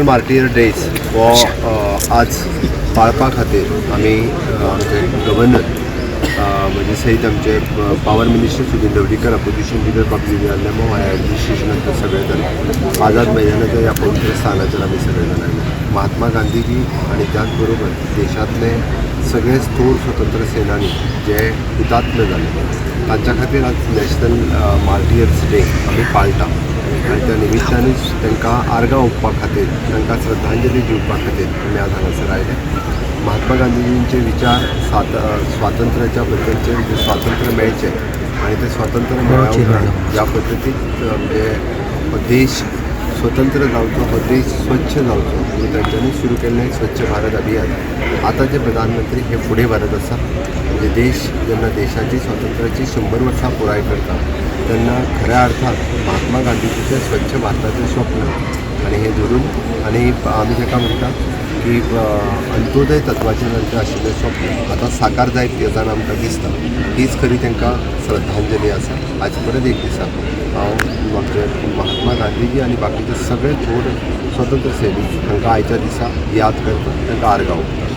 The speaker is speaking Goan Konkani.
मार्टीर डेज हो आज पाळपा खातीर आमी आमचे गव्हर्नर म्हणजे सयत आमचे power minister Sudin Dhavalikar, opposition leader Bablu Alemao, ॲडमिनिस्ट्रेशनांतले सगळे जाण आझाद मैदानाच्या ह्या पवित्र स्थानाचेर आमी सगळे जाण आयले. महात्मा गांधीजी आनी त्याच बरोबर देशांतले सगळे थोर स्वतंत्र सेनानी जे हुतात्मे जाले तांच्या खातीर आज नॅशनल मार्टियर्स डे आमी पाळटा आनी त्या निमित्तानूच तांकां आर्गां ओंपपा खातीर, तांकां श्रद्धांजली दिवपा खातीर आमी आज हांगासर आयले. महात्मा गांधीजींचे विचार स्वातंत्र्याच्या बद्दलचे, म्हणजे स्वातंत्र्य मेळचें आनी तें स्वातंत्र्य मेळ्ळ्या उपरांत ज्या पद्दतीन म्हणजे हो देश स्वतंत्र जावचो, हो देश स्वच्छ जावचो म्हणून तांच्यांनी सुरू केल्लें स्वच्छ भारत अभियान आतांचे प्रधानमंत्री हे फुडें व्हरत आसा. म्हणजे देश जेन्ना देशाची स्वातंत्र्याची 100 वर्सां पुराय करता तेन्ना खऱ्या अर्थान महात्मा गांधीजीचें स्वच्छ भारताचें स्वप्न आनी हें धरून आनी आमी ताका म्हणटा की अंत्योदय तत्वाचेर तांचें आशिल्लें स्वप्न आतां साकार जायत येताना आमकां दिसता. हीच खरी तांकां श्रद्धांजली आसा. आज परत एक दिसा हांव आमचे महात्मा गांधीजी आनी बाकीचे सगळे थोर स्वतंत्र सैनीक हांकां आयच्या दिसा याद करता, तांकां आर्गां ओंपता.